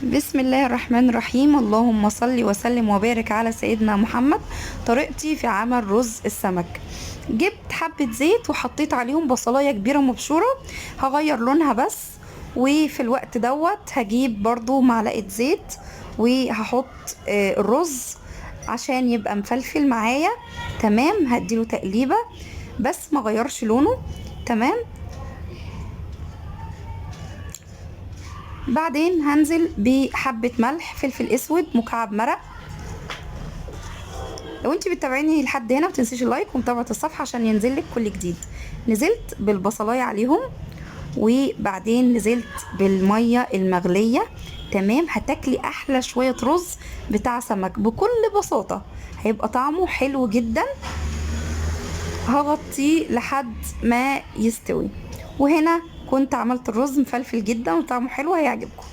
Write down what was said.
بسم الله الرحمن الرحيم. اللهم صل وسلم وبارك على سيدنا محمد. طريقتي في عمل رز السمك: جبت حبة زيت وحطيت عليهم بصلاية كبيرة مبشورة، هغير لونها بس. وفي الوقت دوت هجيب برضو معلقة زيت وهحط الرز عشان يبقى مفلفل معايا. تمام، هديله تقليبة بس ما غيرش لونه. تمام، بعدين هنزل بحبة ملح، فلفل اسود، مكعب مرق. لو انت بتتابعيني لحد هنا ما تنسيش اللايك ومتابعة الصفحة عشان ينزل لك كل جديد. نزلت بالبصلاية عليهم وبعدين نزلت بالمية المغلية. تمام، هتاكلي احلى شوية رز بتاع سمك بكل بساطة، هيبقى طعمه حلو جدا. هغطيه لحد ما يستوي. وهنا كنت عملت الرز مفلفل جدا وطعمه حلو، هيعجبكم.